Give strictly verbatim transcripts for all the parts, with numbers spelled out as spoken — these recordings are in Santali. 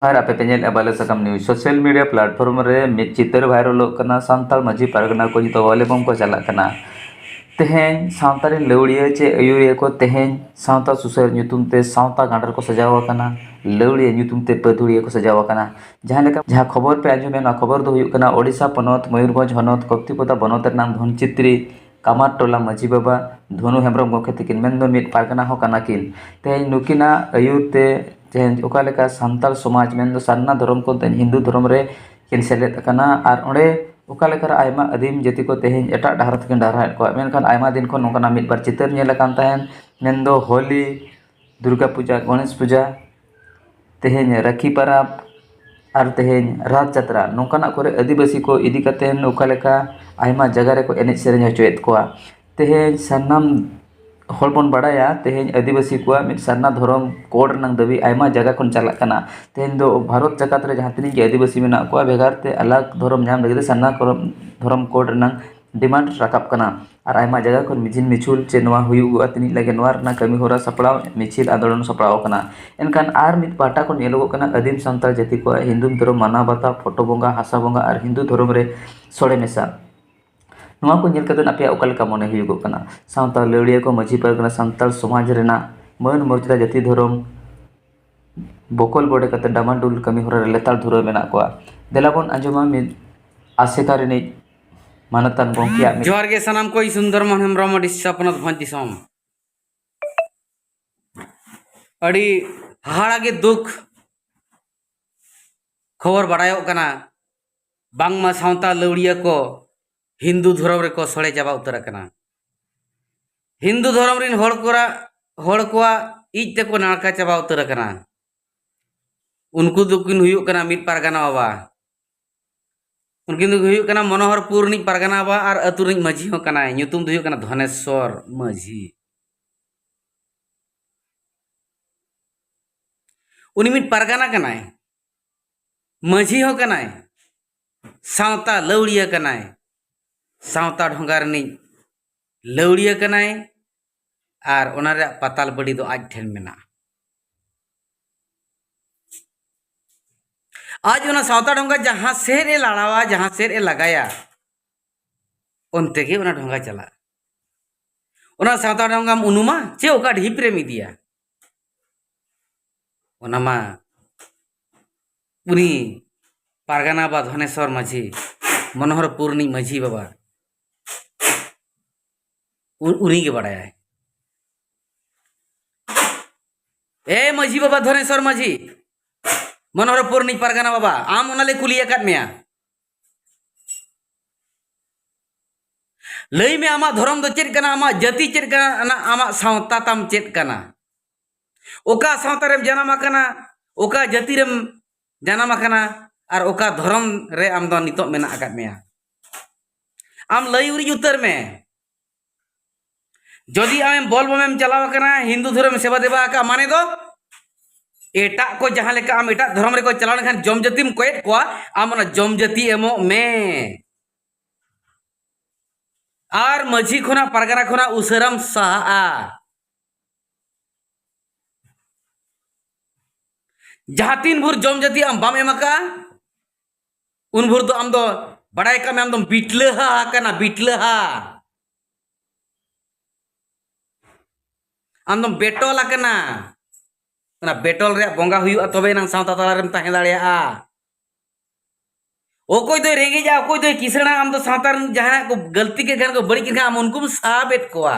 ᱟᱨ ᱟᱯᱮ ᱯᱮ ᱧᱮᱞᱮᱫᱼᱟ ᱵᱟᱞᱮ ᱥᱟᱠᱟᱢ ᱱᱤᱭᱩᱡᱽ᱾ ᱥᱳᱥᱟᱞ ᱢᱤᱰᱤᱭᱟ ᱯᱞᱟᱴᱯᱷᱚᱨᱢ ᱨᱮ ᱢᱤᱫ ᱪᱤᱛᱟᱹᱨ ᱵᱷᱟᱭᱨᱟᱞᱚᱜ ᱠᱟᱱᱟ, ᱥᱟᱱᱛᱟᱲ ᱢᱟᱹᱡᱷᱤ ᱯᱟᱨᱜᱟᱱᱟ ᱠᱚ ᱡᱚᱛᱚ ᱵᱟᱞᱮ ᱵᱚᱢ ᱠᱚ ᱪᱟᱞᱟᱜ ᱠᱟᱱᱟ᱾ ᱛᱮᱦᱮᱧ ᱥᱟᱶᱛᱟ ᱨᱮᱱ ᱞᱟᱹᱣᱲᱤᱭᱟᱹ ᱪᱮ ᱟᱹᱭᱩᱨᱤᱭᱟᱹ ᱠᱚ ᱛᱮᱦᱮᱧ ᱥᱟᱶᱛᱟ ᱥᱩᱥᱟᱹᱨ ᱧᱩᱛᱩᱢ ᱛᱮ ᱥᱟᱶᱛᱟ ᱜᱟᱸᱰᱮ ᱨᱮᱠᱚ ᱥᱟᱡᱟᱣ ᱟᱠᱟᱱᱟ, ᱞᱟᱹᱣᱲᱤᱭᱟᱹ ᱧᱩᱛᱩᱢ ᱛᱮ ᱯᱟᱹᱫᱷᱩᱲᱤᱭᱟᱹ ᱠᱚ ᱥᱟᱡᱟᱣ ᱟᱠᱟᱱᱟ᱾ ᱡᱟᱦᱟᱸ ᱞᱮᱠᱟ ᱡᱟᱦᱟᱸ ᱠᱷᱚᱵᱚᱨ ᱯᱮ ᱟᱸᱡᱚᱢᱮᱫ, ᱱᱚᱣᱟ ᱠᱷᱚᱵᱚᱨ ᱫᱚ ᱦᱩᱭᱩᱜ ᱠᱟᱱᱟ ᱳᱰᱤᱥᱟ ᱯᱚᱱᱚᱛ ᱢᱚᱭᱩᱨᱵᱷᱚᱸᱡᱽ ᱦᱚᱱᱚᱛ ᱠᱚᱯᱛᱤᱯᱚᱫᱟ ᱵᱚᱱᱚᱛ ᱨᱮᱱᱟᱜ ᱫᱷᱚᱱᱪᱤᱛᱨᱤ ᱠᱟᱢᱟᱨ ᱴᱚᱞᱟ ᱢᱟᱹᱡᱷᱤ ᱵᱟᱵᱟ ᱫᱷᱚᱱᱩ ᱦᱮᱢᱵᱨᱚᱢ ᱜᱚᱢᱠᱮ ᱛᱟᱹᱠᱤᱱ, ᱢᱮᱱᱫᱚ ᱢᱤᱫ ᱯᱟᱨᱜᱟᱱᱟ ᱦᱚᱸ ᱠᱟᱱᱟ ᱠᱤᱱ᱾ ᱛᱮᱦᱮᱧ ᱱᱩᱠᱤᱱᱟᱜ ᱟᱹᱭᱩᱨ ᱛᱮ ᱛᱮᱦᱮᱧ ᱚᱠᱟ ᱞᱮᱠᱟ ᱥᱟᱱᱛᱟᱲ ᱥᱚᱢᱟᱡᱽ, ᱢᱮᱱᱫᱚ ᱥᱟᱨᱱᱟ ᱫᱷᱚᱨᱚᱢ ᱠᱷᱚᱱ ᱛᱮᱦᱮᱧ ᱦᱤᱱᱫᱩ ᱫᱷᱚᱨᱚᱢ ᱨᱮ ᱠᱤᱱ ᱥᱮᱞᱮᱫ ᱟᱠᱟᱱᱟ, ᱟᱨ ᱚᱸᱰᱮ ᱚᱠᱟ ᱞᱮᱠᱟᱨᱮ ᱟᱭᱢᱟ ᱟᱹᱫᱤᱢ ᱡᱟᱹᱛᱤ ᱠᱚ ᱛᱮᱦᱮᱧ ᱮᱴᱟᱜ ᱰᱟᱦᱟᱨ ᱛᱮᱠᱤᱱ ᱰᱟᱦᱨᱟᱣᱮᱫ ᱠᱚᱣᱟ᱾ ᱢᱮᱱᱠᱷᱟᱱ ᱟᱭᱢᱟ ᱫᱤᱱ ᱠᱷᱚᱱ ᱱᱚᱝᱠᱟᱱᱟᱜ ᱢᱤᱫ ᱵᱟᱨ ᱪᱤᱛᱟᱹᱨ ᱧᱮᱞ ᱟᱠᱟᱱ ᱛᱟᱦᱮᱸᱱ, ᱢᱮᱱᱫᱚ ᱦᱳᱞᱤ, ᱫᱩᱨᱜᱟ ᱯᱩᱡᱟ, ᱜᱚᱬᱮᱥ ᱯᱩᱡᱟ, ᱛᱮᱦᱮᱧ ᱨᱟᱹᱠᱷᱤ ᱯᱟᱨᱟᱵᱽ, ᱟᱨ ᱛᱮᱦᱮᱧ ᱨᱟᱛ ᱡᱟᱛᱨᱟ, ᱱᱚᱝᱠᱟᱱᱟᱜ ᱠᱚᱨᱮ ᱟᱹᱫᱤᱵᱟᱹᱥᱤ ᱠᱚ ᱤᱫᱤ ᱠᱟᱛᱮ ᱚᱠᱟ ᱞᱮᱠᱟ ᱟᱭᱢᱟ ᱡᱟᱭᱜᱟ ᱨᱮᱠᱚ ᱮᱱᱮᱡ ᱥᱮᱨᱮᱧ ᱦᱚᱪᱚᱭᱮᱫ ᱠᱚᱣᱟ᱾ ᱛᱮᱦᱮᱧ ᱥᱟᱱᱟᱢ ᱦᱚᱲ ᱵᱚᱱ ᱵᱟᱲᱟᱭᱟ, ᱛᱮᱦᱮᱧ ᱟᱹᱫᱤᱵᱟᱹᱥᱤ ᱠᱚᱣᱟᱜ ᱢᱤᱫ ᱥᱟᱨᱱᱟ ᱫᱷᱚᱨᱚᱢ ᱠᱳᱰ ᱨᱮᱱᱟᱜ ᱫᱟᱹᱵᱤ ᱟᱭᱢᱟ ᱡᱟᱭᱜᱟ ᱠᱷᱚᱱ ᱪᱟᱞᱟᱜ ᱠᱟᱱᱟ᱾ ᱛᱮᱦᱮᱧ ᱫᱚ ᱵᱷᱟᱨᱚᱛ ᱡᱟᱠᱟᱛ ᱨᱮ ᱡᱟᱦᱟᱸ ᱛᱤᱱᱟᱹᱜ ᱜᱮ ᱟᱹᱫᱤᱵᱟᱹᱥᱤ ᱢᱮᱱᱟᱜ ᱠᱚᱣᱟ, ᱵᱷᱮᱜᱟᱨ ᱛᱮ ᱟᱞᱟᱜᱽ ᱫᱷᱚᱨᱚᱢ ᱧᱟᱢ ᱞᱟᱹᱜᱤᱫ ᱛᱮ ᱥᱟᱨᱱᱟ ᱫᱷᱚᱨᱚᱢ, ᱫᱷᱚᱨᱚᱢ ᱠᱳᱰ ᱨᱮᱱᱟᱜ ᱰᱤᱢᱟᱱᱰ ᱨᱟᱠᱟᱵ ᱠᱟᱱᱟ᱾ ᱟᱨ ᱟᱭᱢᱟ ᱡᱟᱭᱜᱟ ᱠᱷᱚᱱ ᱢᱤᱪᱷᱤᱞ ᱢᱤᱪᱷᱩᱞ ᱪᱮ ᱱᱚᱣᱟ ᱦᱩᱭᱩᱜᱚᱜᱼᱟ, ᱛᱤᱱᱟᱹᱜ ᱞᱟᱜᱮ ᱱᱚᱣᱟ ᱨᱮᱱᱟᱜ ᱠᱟᱹᱢᱤ ᱦᱚᱨᱟ ᱥᱟᱯᱲᱟᱣ, ᱢᱤᱪᱷᱤᱞ ᱟᱱᱫᱳᱞᱚᱱ ᱥᱟᱯᱲᱟᱣ ᱟᱠᱟᱱᱟ᱾ ᱮᱱᱠᱷᱟᱱ ᱟᱨ ᱢᱤᱫ ᱯᱟᱦᱴᱟ ᱠᱷᱚᱱ ᱧᱮᱞᱚᱜᱚᱜ ᱠᱟᱱᱟ ᱟᱹᱫᱤᱢ ᱥᱟᱱᱛᱟᱲ ᱡᱟᱹᱛᱤ ᱠᱚᱣᱟᱜ ᱦᱤᱱᱫᱩ ᱫᱷᱚᱨᱚᱢ ᱢᱟᱱᱟᱣ ᱵᱟᱛᱟᱣ, ᱯᱷᱳᱴᱳ ᱵᱚᱸᱜᱟ, ᱦᱟᱥᱟ ᱵᱚᱸᱜᱟ ᱟᱨ ᱦᱤᱱᱫᱩ ᱫᱷᱚᱨᱚᱢ ᱨᱮ ᱥᱚᱲᱮ ᱢᱮᱥᱟ᱾ ᱱᱚᱣᱟ ᱠᱚ ᱧᱮᱞ ᱠᱟᱛᱮ ᱟᱯᱮᱭᱟᱜ ᱚᱠᱟ ᱞᱮᱠᱟ ᱢᱚᱱᱮ ᱦᱩᱭᱩᱜᱚᱜ ᱠᱟᱱᱟ? ᱥᱟᱶᱛᱟ ᱞᱟᱹᱣᱲᱤᱭᱟᱹ ᱠᱚ ᱢᱟᱹᱡᱷᱤ ᱯᱟᱨᱜᱟᱱᱟ ᱥᱟᱱᱛᱟᱲ ᱥᱚᱢᱟᱡᱽ ᱨᱮᱱᱟᱜ ᱢᱟᱹᱱ ᱢᱚᱨᱡᱟᱫᱟ ᱡᱟᱹᱛᱤ ᱫᱷᱚᱨᱚᱢ ᱵᱚᱠᱚᱞ ᱵᱚᱰᱮ ᱠᱟᱛᱮ ᱰᱟᱢᱟᱰᱩᱞ ᱠᱟᱹᱢᱤ ᱦᱚᱨᱟ ᱨᱮ ᱞᱮᱛᱟᱲ ᱫᱷᱩᱨᱟᱹᱣ ᱢᱮᱱᱟᱜ ᱠᱚᱣᱟ᱾ ᱫᱮᱞᱟ ᱵᱚᱱ ᱟᱸᱡᱚᱢᱟ ᱢᱤᱫ ᱟᱥᱮᱠᱟ ᱨᱤᱱᱤᱡ ᱢᱟᱱᱚᱛᱟᱱ ᱜᱚᱢᱠᱮᱭᱟᱜ ᱢᱤᱫ ᱡᱚᱦᱟᱨ ᱜᱮ ᱥᱟᱱᱟᱢ ᱠᱚ, ᱤᱧ ᱥᱩᱱᱫᱚᱨ ᱢᱳᱦᱚᱱ ᱦᱮᱢᱵᱨᱚᱢ, ᱳᱰᱤᱥᱟ ᱯᱚᱱᱚᱛ ᱵᱷᱚᱸᱡᱽ ᱫᱤᱥᱚᱢ᱾ ᱟᱹᱰᱤ ᱦᱟᱦᱟᱲᱟ ᱜᱮ ᱫᱩᱠ ᱠᱷᱚᱵᱚᱨ ᱵᱟᱲᱟᱭᱚᱜ ᱠᱟᱱᱟ, ᱵᱟᱝᱢᱟ ᱥᱟᱶᱛᱟ ᱞᱟᱹᱣᱲᱤᱭᱟᱹ ᱠᱚ ᱦᱤᱱᱫᱩ ᱫᱷᱚᱨᱚᱢ ᱨᱮᱠᱚ ᱥᱚᱲᱮ ᱪᱟᱵᱟ ᱩᱛᱟᱹᱨ ᱟᱠᱟᱱᱟ᱾ ᱦᱤᱱᱫᱩ ᱫᱷᱚᱨᱚᱢ ᱨᱤᱱ ᱦᱚᱲ ᱠᱚᱨᱟ-, ᱦᱚᱲ ᱠᱚᱣᱟᱜ ᱤᱡ ᱛᱮᱠᱚ ᱱᱟᱲᱠᱟ ᱪᱟᱵᱟ ᱩᱛᱟᱹᱨ ᱟᱠᱟᱱᱟ᱾ ᱩᱱᱠᱩ ᱫᱚᱠᱤᱱ ᱦᱩᱭᱩᱜ ᱠᱟᱱᱟ ᱢᱤᱫ ᱯᱟᱨᱜᱟᱱᱟ ᱵᱟᱵᱟ᱾ ᱩᱱᱠᱤᱱ ᱫᱚ ᱦᱩᱭᱩᱜ ᱠᱟᱱᱟ ᱢᱚᱱᱳᱦᱚᱨᱯᱩᱨ ᱨᱤᱱᱤᱡ ᱯᱟᱨᱜᱟᱱᱟ ᱵᱟᱵᱟ ᱟᱨ ᱟᱹᱛᱩ ᱨᱤᱱᱤᱡ ᱢᱟᱹᱡᱷᱤ ᱦᱚᱸ ᱠᱟᱱᱟᱭ᱾ ᱧᱩᱛᱩᱢ ᱫᱚ ᱦᱩᱭᱩᱜ ᱠᱟᱱᱟ ᱫᱷᱚᱱᱮᱥᱣᱚᱨ ᱢᱟᱹᱡᱷᱤ᱾ ᱩᱱᱤ ᱢᱤᱫ ᱯᱟᱨᱜᱟᱱᱟ ᱠᱟᱱᱟᱭ, ᱢᱟᱹᱡᱷᱤ ᱦᱚᱸ ᱠᱟᱱᱟᱭ, ᱥᱟᱶᱛᱟ ᱞᱟᱹᱣᱲᱤᱭᱟᱹ ᱠᱟᱱᱟᱭ, ᱥᱟᱶᱛᱟ ᱰᱷᱚᱸᱜᱟ ᱨᱤᱱᱤᱡ ᱞᱟᱹᱣᱲᱤᱭᱟᱹ ᱠᱟᱱᱟᱭ, ᱟᱨ ᱚᱱᱟ ᱨᱮᱭᱟᱜ ᱯᱟᱛᱟᱞ ᱵᱟᱹᱲᱤ ᱫᱚ ᱟᱡ ᱴᱷᱮᱱ ᱢᱮᱱᱟᱜᱼᱟ᱾ ᱟᱡ ᱚᱱᱟ ᱥᱟᱶᱛᱟ ᱰᱷᱚᱸᱜᱟ ᱡᱟᱦᱟᱸ ᱥᱮᱫ ᱮ ᱞᱟᱲᱟᱣᱟ, ᱡᱟᱦᱟᱸ ᱥᱮᱫ ᱮ ᱞᱟᱜᱟᱭᱟ, ᱚᱱᱛᱮ ᱜᱮ ᱚᱱᱟ ᱰᱷᱚᱸᱜᱟ ᱪᱟᱞᱟᱜᱼᱟ᱾ ᱚᱱᱟ ᱥᱟᱶᱛᱟ ᱰᱷᱚᱸᱜᱟᱢ ᱩᱱᱩᱢᱟ ᱪᱮ ᱚᱠᱟ ᱰᱷᱤᱯ ᱨᱮᱢ ᱤᱫᱤᱭᱟ? ᱚᱱᱟ ᱢᱟ ᱩᱱᱤ ᱯᱟᱨᱜᱟᱱᱟ ᱵᱟ ᱫᱷᱚᱱᱮᱥᱣᱚᱨ ᱢᱟᱹᱡᱷᱤ, ᱢᱚᱱᱳᱦᱚᱨᱯᱩᱨ ᱨᱤᱱᱤᱡ ᱢᱟᱹᱡᱷᱤ ᱵᱟᱵᱟ, ᱩ- ᱩᱱᱤ ᱜᱮ ᱵᱟᱲᱟᱭᱟᱭ᱾ ᱮ ᱢᱟᱹᱡᱷᱤ ᱵᱟᱵᱟ ᱫᱷᱚᱱᱮᱥᱣᱚᱨ ᱢᱟᱹᱡᱷᱤ, ᱢᱚᱱᱳᱦᱚᱨᱯᱩᱨ ᱨᱤᱱᱤᱡ ᱯᱟᱨᱜᱟᱱᱟ ᱵᱟᱵᱟ, ᱟᱢ ᱚᱱᱟ ᱞᱮ ᱠᱩᱞᱤ ᱟᱠᱟᱫ ᱢᱮᱭᱟ᱾ ᱞᱟᱹᱭ ᱢᱮ, ᱟᱢᱟᱜ ᱫᱷᱚᱨᱚᱢ ᱫᱚ ᱪᱮᱫ ᱠᱟᱱᱟ? ᱟᱢᱟᱜ ᱡᱟᱹᱛᱤ ᱪᱮᱫ ᱠᱟᱱᱟ? ᱟᱢᱟᱜ ᱥᱟᱶᱛᱟ ᱛᱟᱢ ᱪᱮᱫ ᱠᱟᱱᱟ? ᱚᱠᱟ ᱥᱟᱶᱛᱟ ᱨᱮᱢ ᱡᱟᱱᱟᱢ ᱟᱠᱟᱱᱟ? ᱚᱠᱟ ᱡᱟᱹᱛᱤ ᱨᱮᱢ ᱡᱟᱱᱟᱢ ᱟᱠᱟᱱᱟ? ᱟᱨ ᱚᱠᱟ ᱫᱷᱚᱨᱚᱢ ᱨᱮ ᱟᱢ ᱫᱚ ᱱᱤᱛᱚᱜ ᱢᱮᱱᱟᱜ ᱟᱠᱟᱫ ᱢᱮᱭᱟ? ᱟᱢ ᱞᱟᱹᱭ ᱩᱨᱤᱡ ᱩᱛᱟᱹᱨ ᱢᱮ᱾ ᱡᱩᱫᱤ ᱟᱢ ᱵᱚᱞ ᱵᱚᱢᱮᱢ ᱪᱟᱞᱟᱣ ᱟᱠᱟᱱᱟ, ᱦᱤᱱᱫᱩ ᱫᱷᱚᱨᱚᱢ ᱥᱮᱵᱟ ᱫᱮᱵᱟ ᱟᱠᱟᱫ, ᱢᱟᱱᱮ ᱫᱚ ᱮᱴᱟᱜ ᱠᱚ ᱡᱟᱦᱟᱸ ᱞᱮᱠᱟ ᱟᱢ ᱮᱴᱟᱜ ᱫᱷᱚᱨᱚᱢ ᱨᱮᱠᱚ ᱪᱟᱞᱟᱣ ᱞᱮᱱᱠᱷᱟᱱ ᱡᱚᱢ ᱡᱟᱹᱛᱤᱢ ᱠᱚᱭᱮᱫ ᱠᱚᱣᱟ, ᱟᱢ ᱚᱱᱟ ᱡᱚᱢ ᱡᱟᱹᱛᱤ ᱮᱢᱚᱜ ᱢᱮ᱾ ᱟᱨ ᱢᱟᱹᱡᱷᱤ ᱠᱷᱚᱱᱟᱜ, ᱯᱟᱨᱜᱟᱱᱟ ᱠᱷᱚᱱᱟᱜ ᱩᱥᱟᱹᱨᱟᱢ ᱥᱟᱦᱟᱜᱼᱟ᱾ ᱡᱟᱦᱟᱸ ᱛᱤᱱ ᱵᱷᱳᱨ ᱡᱚᱢ ᱡᱟᱹᱛᱤ ᱟᱢ ᱵᱟᱢ ᱮᱢ ᱟᱠᱟᱫᱼᱟ, ᱩᱱ ᱵᱷᱳᱨ ᱫᱚ ᱟᱢ ᱫᱚ ᱵᱟᱲᱟᱭ ᱠᱟᱜ ᱢᱮ, ᱟᱢ ᱫᱚᱢ ᱵᱤᱴᱞᱟᱹᱦᱟ ᱟᱠᱟᱱᱟ, ᱵᱤᱴᱞᱟᱹᱦᱟ᱾ ᱟᱢ ᱫᱚᱢ ᱵᱮᱴᱚᱞ ᱟᱠᱟᱱᱟ᱾ ᱚᱱᱟ ᱵᱮᱴᱚᱞ ᱨᱮᱭᱟᱜ ᱵᱚᱸᱜᱟ ᱦᱩᱭᱩᱜᱼᱟ, ᱛᱚᱵᱮ ᱮᱱᱟᱝ ᱥᱟᱶᱛᱟ ᱛᱟᱞᱟᱨᱮᱢ ᱛᱟᱦᱮᱸ ᱫᱟᱲᱮᱭᱟᱜᱼᱟ᱾ ᱚᱠᱚᱭ ᱫᱚᱭ ᱨᱮᱸᱜᱮᱡᱼᱟ, ᱚᱠᱚᱭ ᱫᱚᱭ ᱠᱤᱥᱟᱹᱬᱟ, ᱟᱢ ᱫᱚ ᱥᱟᱶᱛᱟ ᱨᱮᱱ ᱡᱟᱦᱟᱱᱟᱜ ᱠᱚ ᱜᱟᱹᱞᱛᱤ ᱠᱮᱫ ᱠᱷᱟᱱ ᱠᱚ, ᱵᱟᱹᱲᱤᱡ ᱠᱮᱫ ᱠᱷᱟᱱ, ᱟᱢ ᱩᱱᱠᱩᱢ ᱥᱟᱵᱮᱫ ᱠᱚᱣᱟ᱾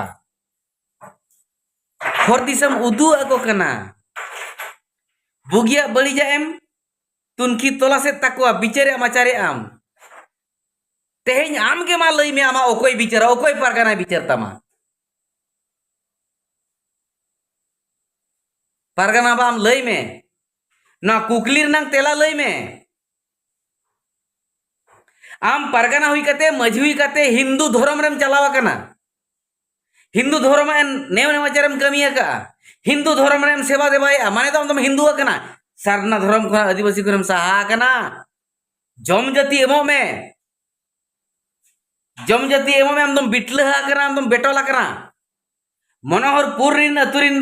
ᱦᱚᱨ ᱫᱤᱥᱟᱹᱢ ᱩᱫᱩᱜ ᱟᱠᱚ ᱠᱟᱱᱟ᱾ ᱵᱩᱜᱤᱭᱟᱜ ᱵᱟᱹᱲᱤᱡᱟᱜ ᱮᱢ ᱛᱩᱱᱠᱷᱤ ᱛᱚᱞᱟᱥᱮᱫ ᱛᱟᱠᱚᱣᱟ, ᱵᱤᱪᱟᱹᱨᱮᱫ ᱟᱢ, ᱟᱪᱟᱨᱮᱫ ᱟᱢ᱾ ᱛᱮᱦᱮᱧ ᱟᱢ ᱜᱮ ᱢᱟ ᱞᱟᱹᱭ ᱢᱮ, ᱟᱢᱟᱜ ᱚᱠᱚᱭ ᱵᱤᱪᱟᱹᱨᱟ, ᱚᱠᱚᱭ ᱯᱟᱨᱜᱟᱱᱟᱭ ᱵᱤᱪᱟᱹᱨ ᱛᱟᱢᱟ? ᱯᱟᱨᱜᱟᱱᱟ ᱵᱟ, ᱟᱢ ᱞᱟᱹᱭ ᱢᱮ, ᱱᱚᱣᱟ ᱠᱩᱠᱞᱤ ᱨᱮᱱᱟᱝ ᱛᱮᱞᱟ ᱞᱟᱹᱭ ᱢᱮ᱾ ᱟᱢ ᱯᱟᱨᱜᱟᱱᱟ ᱦᱩᱭ ᱠᱟᱛᱮ, ᱢᱟᱹᱡᱷᱤ ᱦᱩᱭ ᱠᱟᱛᱮ ᱦᱤᱱᱫᱩ ᱫᱷᱚᱨᱚᱢ ᱨᱮᱢ ᱪᱟᱞᱟᱣ ᱟᱠᱟᱱᱟ, ᱦᱤᱱᱫᱩ ᱫᱷᱚᱨᱚᱢ ᱨᱮᱱ ᱱᱮᱣ ᱱᱮᱢᱟᱪᱟᱨᱮᱢ ᱠᱟᱹᱢᱤ ᱟᱠᱟᱜᱼᱟ, ᱦᱤᱱᱫᱩ ᱫᱷᱚᱨᱚᱢ ᱨᱮᱢ ᱥᱮᱵᱟ ᱫᱮᱵᱟᱭᱮᱜᱼᱟ, ᱢᱟᱱᱮ ᱫᱚ ᱟᱢ ᱫᱚᱢ ᱦᱤᱱᱫᱩ ᱟᱠᱟᱱᱟ᱾ ᱥᱟᱨᱱᱟ ᱫᱷᱚᱨᱚᱢ ᱠᱷᱚᱱᱟᱜ, ᱟᱹᱫᱤᱵᱟᱹᱥᱤ ᱠᱷᱚᱱᱮᱢ ᱥᱟᱦᱟ ᱟᱠᱟᱱᱟ᱾ ᱡᱚᱢ ᱡᱟᱹᱛᱤ ᱮᱢᱚᱜ ᱢᱮ, ᱡᱚᱢ ᱡᱟᱹᱛᱤ ᱮᱢᱚᱜ ᱢᱮ, ᱟᱢ ᱫᱚᱢ ᱵᱤᱴᱞᱟᱹᱦᱟ ᱟᱠᱟᱱᱟ, ᱟᱢ ᱫᱚᱢ ᱵᱮᱴᱚᱞ ᱟᱠᱟᱱᱟ᱾ ᱢᱚᱱᱳᱦᱚᱨᱯᱩᱨ ᱨᱤᱱ ᱟᱹᱛᱩ ᱨᱤᱱ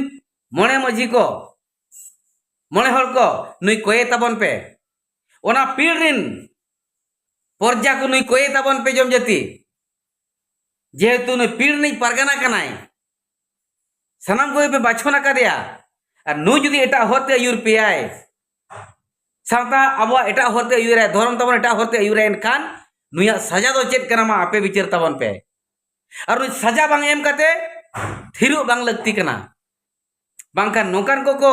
ᱢᱚᱬᱮ ᱢᱟᱹᱡᱷᱤ ᱠᱚ, ᱢᱚᱬᱮ ᱦᱚᱲ ᱠᱚ, ᱱᱩᱭ ᱠᱚᱭᱮ ᱛᱟᱵᱚᱱ ᱯᱮ᱾ ᱚᱱᱟ ᱯᱤᱲ ᱨᱤᱱ ᱯᱚᱨᱡᱟ ᱠᱚ ᱱᱩᱭ ᱠᱚᱭᱮ ᱛᱟᱵᱚᱱ ᱯᱮ ᱡᱚᱢ ᱡᱟᱹᱛᱤ᱾ ᱡᱮᱦᱮᱛᱩ ᱱᱩᱭ ᱯᱤᱲ ᱨᱤᱱᱤᱡ ᱯᱟᱨᱜᱟᱱᱟ ᱠᱟᱱᱟᱭ, ᱥᱟᱱᱟᱢ ᱠᱚᱜᱮ ᱯᱮ ᱵᱟᱪᱷᱚᱱ ᱟᱠᱟᱫᱮᱭᱟ᱾ ᱟᱨ ᱱᱩᱭ ᱡᱩᱫᱤ ᱮᱴᱟᱜ ᱦᱚᱨ ᱛᱮ ᱟᱹᱭᱩᱨ ᱯᱮᱭᱟᱭ, ᱥᱟᱶᱛᱟ ᱟᱵᱚᱣᱟᱜ ᱮᱴᱟᱜ ᱦᱚᱨ ᱛᱮ ᱟᱹᱭᱩᱨᱟᱭ, ᱫᱷᱚᱨᱚᱢ ᱛᱟᱵᱚᱱ ᱮᱴᱟᱜ ᱦᱚᱨ ᱛᱮ ᱟᱹᱭᱩᱨᱟᱭ, ᱮᱱᱠᱷᱟᱱ ᱱᱩᱭᱟᱜ ᱥᱟᱡᱟ ᱫᱚ ᱪᱮᱫ ᱠᱟᱱᱟ, ᱢᱟ ᱟᱯᱮ ᱵᱤᱪᱟᱹᱨ ᱛᱟᱵᱚᱱ ᱯᱮ᱾ ᱟᱨ ᱱᱩᱭ ᱥᱟᱡᱟ ᱵᱟᱝ ᱮᱢ ᱠᱟᱛᱮ ᱛᱷᱤᱨᱚᱜ ᱵᱟᱝ ᱞᱟᱹᱠᱛᱤ ᱠᱟᱱᱟ᱾ ᱵᱟᱝᱠᱷᱟᱱ ᱱᱚᱝᱠᱟᱱ ᱠᱚᱠᱚ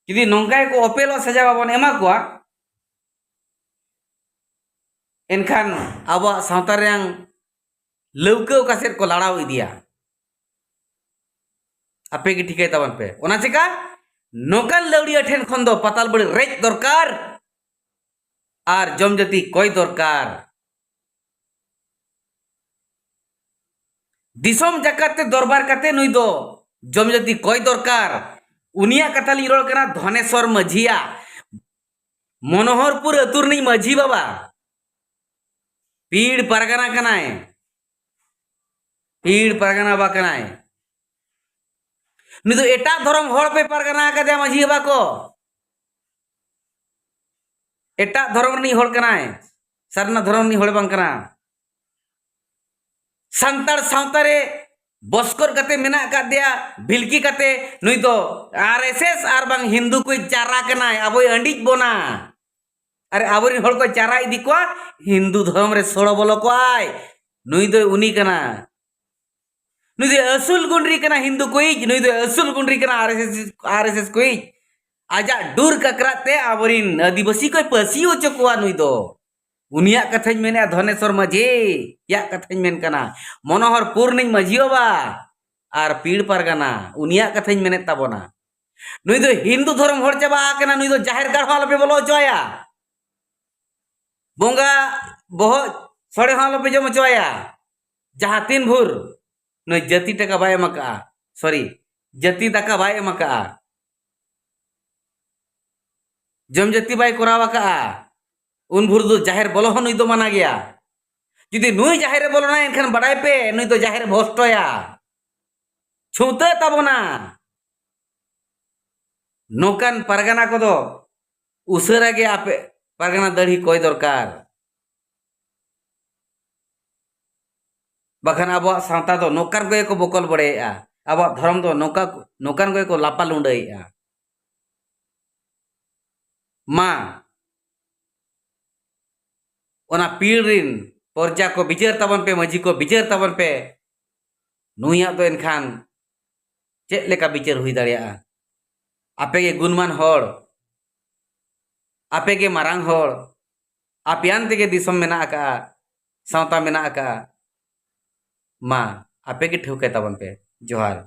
ᱡᱩᱫᱤ ᱱᱚᱝᱠᱟ ᱜᱮᱠᱚ ᱚᱯᱮᱞᱚᱜ, ᱥᱟᱡᱟ ᱵᱟᱵᱚᱱ ᱮᱢᱟ ᱠᱚᱣᱟ, ᱮᱱᱠᱷᱟᱱ ᱟᱵᱚᱣᱟᱜ ᱥᱟᱶᱛᱟ ᱨᱮᱭᱟᱝ ᱞᱟᱹᱣᱠᱟᱹ ᱚᱠᱟ ᱥᱮᱫ ᱠᱚ ᱞᱟᱲᱟᱣ ᱤᱫᱤᱭᱟ? ᱟᱯᱮ ᱜᱮ ᱴᱷᱤᱠᱟᱹᱭ ᱛᱟᱵᱚᱱ ᱯᱮ᱾ ᱚᱱᱟ ᱪᱮᱠᱟ ᱱᱚᱝᱠᱟᱱ ᱞᱟᱹᱣᱲᱤᱭᱟᱹ ᱴᱷᱮᱱ ᱠᱷᱚᱱ ᱫᱚ ᱯᱟᱛᱟᱞ ᱵᱟᱹᱲᱤ ᱨᱮᱡ ᱫᱚᱨᱠᱟᱨ ᱟᱨ ᱡᱚᱢ ᱡᱟᱹᱛᱤ ᱠᱚᱭ ᱫᱚᱨᱠᱟᱨ᱾ ᱫᱤᱥᱚᱢ ᱡᱟᱠᱟᱛ ᱛᱮ ᱫᱚᱨᱵᱟᱨ ᱠᱟᱛᱮ ᱱᱩᱭ ᱫᱚ ᱡᱚᱢ ᱡᱟᱹᱛᱤ ᱠᱚᱭ ᱫᱚᱨᱠᱟᱨ᱾ ᱩᱱᱤᱭᱟᱜ ᱠᱟᱛᱷᱟ ᱞᱤᱧ ᱨᱚᱲ ᱠᱟᱱᱟ, ᱫᱷᱚᱱᱮᱥᱚᱨ ᱢᱟᱹᱡᱷᱤᱭᱟᱜ᱾ ᱢᱚᱱᱳᱦᱚᱨᱯᱩᱨ ᱟᱹᱛᱩ ᱨᱤᱱᱤᱡ ᱢᱟᱹᱡᱷᱤ ᱵᱟᱵᱟ ᱯᱤᱲ ᱯᱟᱨᱜᱟᱱᱟ ᱠᱟᱱᱟᱭ, ᱯᱤᱲ ᱯᱟᱨᱜᱟᱱᱟ ᱵᱟ ᱠᱟᱱᱟᱭ᱾ ᱱᱩᱭ ᱫᱚ ᱮᱴᱟᱜ ᱫᱷᱚᱨᱚᱢ ᱦᱚᱲ ᱯᱮ ᱯᱟᱨᱜᱟᱱᱟ ᱟᱠᱟᱫᱮᱭᱟ ᱢᱟᱹᱡᱷᱤ ᱵᱟᱵᱟ ᱠᱚ᱾ ᱮᱴᱟᱜ ᱫᱷᱚᱨᱚᱢ ᱨᱤᱱᱤᱡ ᱦᱚᱲ ᱠᱟᱱᱟᱭ, ᱥᱟᱨᱱᱟ ᱫᱷᱚᱨᱚᱢ ᱨᱤᱱᱤᱡ ᱦᱚᱲ ᱵᱟᱝ ᱠᱟᱱᱟ᱾ ᱥᱟᱱᱛᱟᱲ ᱥᱟᱶᱛᱟ ᱨᱮ ᱵᱚᱥᱠᱚᱨ ᱠᱟᱛᱮ ᱢᱮᱱᱟᱜ ᱟᱠᱟᱫ ᱫᱮᱭᱟ, ᱵᱷᱤᱞᱠᱤ ᱠᱟᱛᱮ ᱱᱩᱭ ᱫᱚ ᱟᱨ ᱮᱥ ᱮᱥ ᱟᱨ ᱵᱟᱝ ᱦᱤᱱᱫᱩ ᱠᱚᱭ ᱪᱟᱨᱟ ᱠᱟᱱᱟᱭ, ᱟᱵᱚᱭ ᱟᱹᱰᱤᱡ ᱵᱚᱱᱟ᱾ ᱟᱨ ᱟᱵᱚᱨᱮᱱ ᱦᱚᱲ ᱠᱚ ᱪᱟᱨᱟ ᱤᱫᱤ ᱠᱚᱣᱟ, ᱦᱤᱱᱫᱩ ᱫᱷᱚᱨᱚᱢ ᱨᱮ ᱥᱚᱲᱚ ᱵᱚᱞᱚ ᱠᱚᱣᱟᱭ᱾ ᱱᱩᱭ ᱫᱚ ᱩᱱᱤ ᱠᱟᱱᱟ, ᱱᱩᱭ ᱫᱚ ᱟᱹᱥᱩᱞ ᱜᱩᱱᱰᱨᱤ ᱠᱟᱱᱟ ᱦᱤᱱᱫᱩ ᱠᱚᱭᱤᱡ, ᱱᱩᱭ ᱫᱚ ᱟᱹᱥᱩᱞ ᱜᱩᱱᱰᱨᱤ ᱠᱟᱱᱟ ᱟᱨ ᱮᱥ ᱮᱥ, ᱟᱨ ᱮᱥ ᱮᱥ ᱠᱚᱭᱤᱡ᱾ ᱟᱡᱟᱜ ᱰᱩᱨ ᱠᱟᱠᱨᱟᱛ ᱛᱮ ᱟᱵᱚᱨᱮᱱ ᱟᱹᱫᱤᱵᱟᱹᱥᱤ ᱠᱚᱭ ᱯᱟᱹᱥᱤ ᱦᱚᱪᱚ ᱠᱚᱣᱟ ᱱᱩᱭ ᱫᱚ᱾ ᱩᱱᱤᱭᱟᱜ ᱠᱟᱛᱷᱟᱧ ᱢᱮᱱᱮᱫᱼᱟ, ᱫᱷᱚᱱᱮᱥᱚᱨ ᱢᱟᱹᱡᱷᱤ ᱭᱟᱜ ᱠᱟᱛᱷᱟᱧ ᱢᱮᱱ ᱠᱟᱱᱟ᱾ ᱢᱚᱱᱳᱦᱚᱨ ᱯᱩᱨ ᱨᱤᱱᱤᱡ ᱢᱟᱹᱡᱷᱤ ᱵᱟᱵᱟ ᱟᱨ ᱯᱤᱲ ᱯᱟᱨᱜᱟᱱᱟ, ᱩᱱᱤᱭᱟᱜ ᱠᱟᱛᱷᱟᱧ ᱢᱮᱱᱮᱫ ᱛᱟᱵᱚᱱᱟ᱾ ᱱᱩᱭ ᱫᱚ ᱦᱤᱱᱫᱩ ᱫᱷᱚᱨᱚᱢ ᱦᱚᱲ ᱪᱟᱵᱟ ᱟᱠᱟᱱᱟ, ᱱᱩᱭ ᱫᱚ ᱡᱟᱦᱮᱨ ᱜᱟᱲ ᱦᱚᱸ ᱟᱞᱚᱯᱮ ᱵᱚᱞᱚ ᱦᱚᱪᱚ ᱟᱭᱟ᱾ ᱵᱚᱸᱜᱟ ᱵᱚᱦᱚᱜ ᱥᱚᱲᱮ ᱦᱚᱸ ᱟᱞᱚᱯᱮ ᱡᱚᱢ ᱦᱚᱪᱚ ᱟᱭᱟ᱾ ᱡᱟᱦᱟᱸ ᱛᱤᱱ ᱵᱷᱳᱨ ᱱᱩᱭ ᱡᱟᱹᱛᱤ ᱴᱟᱠᱟ ᱵᱟᱭ ᱮᱢ ᱟᱠᱟᱜᱼᱟ, ᱥᱚᱨᱤ, ᱡᱟᱹᱛᱤ ᱫᱟᱠᱟ ᱵᱟᱭ ᱮᱢ ᱟᱠᱟᱜᱼᱟ, ᱡᱚᱢ ᱡᱟᱹᱛᱤ ᱵᱟᱭ ᱠᱚᱨᱟᱣ ᱟᱠᱟᱜᱼᱟ, ᱩᱱ ᱵᱷᱳᱨ ᱫᱚ ᱡᱟᱦᱮᱨ ᱵᱚᱞᱚ ᱦᱚᱸ ᱱᱩᱭ ᱫᱚ ᱢᱟᱱᱟ ᱜᱮᱭᱟ᱾ ᱡᱩᱫᱤ ᱱᱩᱭ ᱡᱟᱦᱮᱨ ᱨᱮ ᱵᱚᱞᱚᱱᱟᱭ, ᱮᱱᱠᱷᱟᱱ ᱵᱟᱰᱟᱭ ᱯᱮ, ᱱᱩᱭ ᱫᱚ ᱡᱟᱦᱮᱨ ᱵᱷᱚᱥᱴᱚᱭᱟ, ᱪᱷᱩᱛᱟᱹ ᱛᱟᱵᱚᱱᱟ᱾ ᱱᱚᱝᱠᱟᱱ ᱯᱟᱨᱜᱟᱱᱟ ᱠᱚᱫᱚ ᱩᱥᱟᱹᱨᱟ ᱜᱮ ᱟᱯᱮ ᱯᱟᱨᱜᱟᱱᱟ ᱫᱟᱹᱲᱦᱤ ᱠᱚᱭ ᱫᱚᱨᱠᱟᱨ᱾ ᱵᱟᱠᱷᱟᱱ ᱟᱵᱚᱣᱟᱜ ᱥᱟᱶᱛᱟ ᱫᱚ ᱱᱚᱝᱠᱟᱱ ᱠᱚᱜᱮ ᱠᱚ ᱵᱚᱠᱚᱞ ᱵᱚᱲᱮᱭᱮᱜᱼᱟ, ᱟᱵᱚᱣᱟᱜ ᱫᱷᱚᱨᱚᱢ ᱫᱚ ᱱᱚᱝᱠᱟ, ᱱᱚᱝᱠᱟᱱ ᱠᱚᱜᱮ ᱠᱚ ᱞᱟᱯᱟ ᱞᱩᱸᱰᱟᱹᱭᱮᱜᱼᱟ᱾ ᱢᱟ, ᱚᱱᱟ ᱯᱤᱲ ᱨᱤᱱ ᱯᱚᱨᱡᱟ ᱠᱚ ᱵᱤᱪᱟᱹᱨ ᱛᱟᱵᱚᱱ ᱯᱮ, ᱢᱟᱹᱡᱷᱤ ᱠᱚ ᱵᱤᱪᱟᱹᱨ ᱛᱟᱵᱚᱱ ᱯᱮ᱾ ᱱᱩᱭᱟᱜ ᱫᱚ ᱮᱱᱠᱷᱟᱱ ᱪᱮᱫ ᱞᱮᱠᱟ ᱵᱤᱪᱟᱹᱨ ᱦᱩᱭ ᱫᱟᱲᱮᱭᱟᱜᱼᱟ? ᱟᱯᱮ ᱜᱮ ᱜᱩᱱᱢᱟᱱ ᱦᱚᱲ, ᱟᱯᱮ ᱜᱮ ᱢᱟᱨᱟᱝ ᱦᱚᱲ, ᱟᱯᱮᱭᱟᱱ ᱛᱮᱜᱮ ᱫᱤᱥᱚᱢ ᱢᱮᱱᱟᱜ ᱟᱠᱟᱜᱼᱟ, ᱥᱟᱶᱛᱟ ᱢᱮᱱᱟᱜ ᱟᱠᱟᱜᱼᱟ᱾ ᱢᱟ, ᱟᱯᱮ ᱜᱮ ᱴᱷᱟᱹᱣᱠᱟᱹᱭ ᱛᱟᱵᱚᱱ ᱯᱮ᱾ ᱡᱚᱦᱟᱨ᱾